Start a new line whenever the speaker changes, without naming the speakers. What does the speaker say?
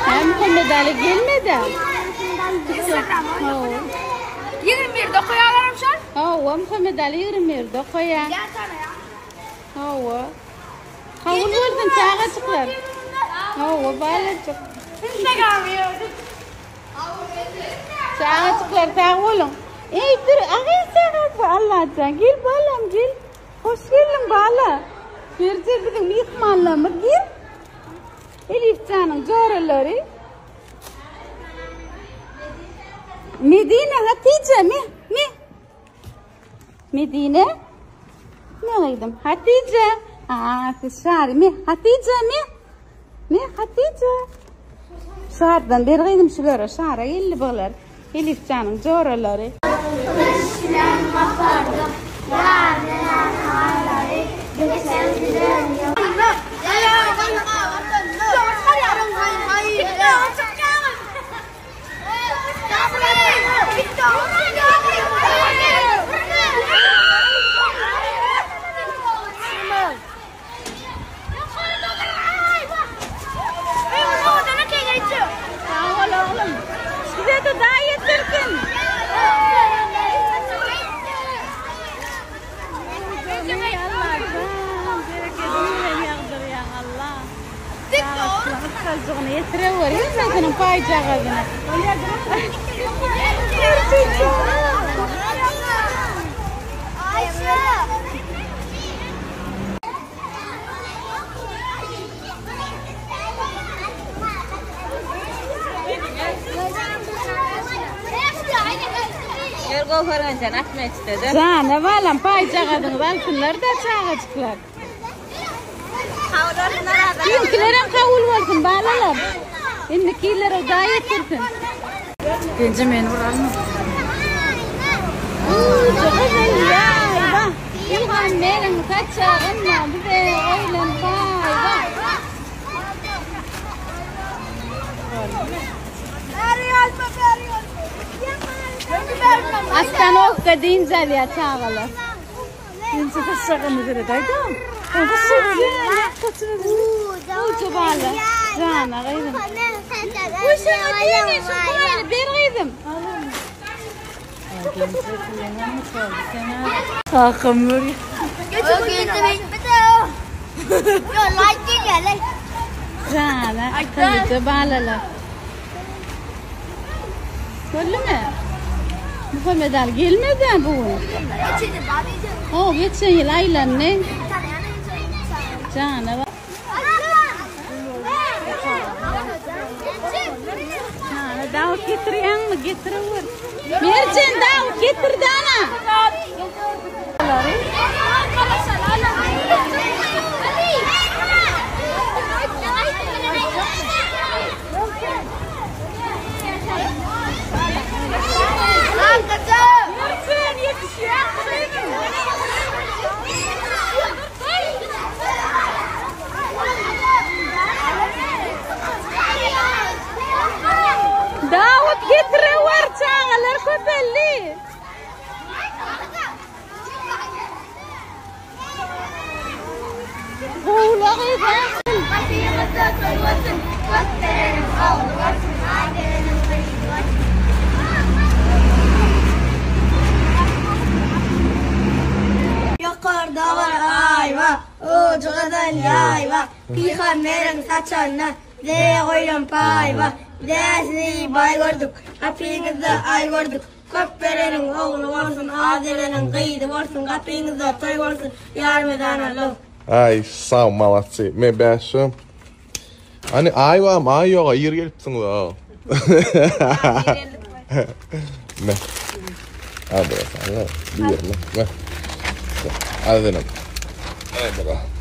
Hä Muhammedaly gelmedi. Hawa.
21-de okaýarlaram şol.
Hawa, Muhammedaly 21-de okaýar. Hawa. Kabul bolsun çagajyklar. Hawa, balajyk. Çagajyklar sag boluň. Eý, dur, agyz çagasy Allajan, gel balam, gel. Hoş geldiň bala. Merje biziň myhmanlarymyz gir. Elifjanyň joralary. Medine, Hatice, me, me. Medine. Ne gyzym? Hatice. Aa, siz şary me, Hatice me. Me, Hatice. Şardan ber gyzym şulara, şara geldi bular. Elifjanyň joralary. Sag bol oglum. Size-de Hudaý ýetirsin. Allajan berekedini bilen ýagdyrýaň Allah. Ysgaljygyny ýetireweri hemmesiniň paýjagazyny. Jana balam paýjagazyňyzy alsynlar-da çagajyklar. Siziňkilerem kabul bolsun balalar. Indiki ýyllara Hudaý ýetirsin.
Genje meni bir alma.
Ýaýba. Pygamberiň saçagynda bize goýlan paýba. Ostanowka dynç alýar çagalar.
Genje saçagyny seret aýda.
Ucu bala. Jana gyzym. Uy şuna diýme, şu paýyny ber gyzym.
Kakam görýär.
Jana akyllyja balalar. Gördüňmi? Muhammet Ali gelmedi bu gün. O geçen ýyl aýlandy. Jana bak. Jana Dawut getirýäňmi? Getiriwer. Merjen Dawut getir dana. Merjen ýetişýär. Dawut getirewer çagalar köpeldi. Gowula gyzam.
Ýokarda bir aýba, ujy gyzyl ýaýba, Pygamberiň saçagyna zeý goýlan paýba. Däsini baý gördük, gapyňyzda aý gördük. Köp bereniň ogly bolsun, az bereniň gyzy bolsun, gapyňyzda toý bolsun, ýarmedana love.
Aý sag malatsy me bäşim. Ani aý bam aý ýoga ir gelipsiňiz a. Me. Hadi bakalım. Bir me. Me. Hadi denem. Hadi bakalım.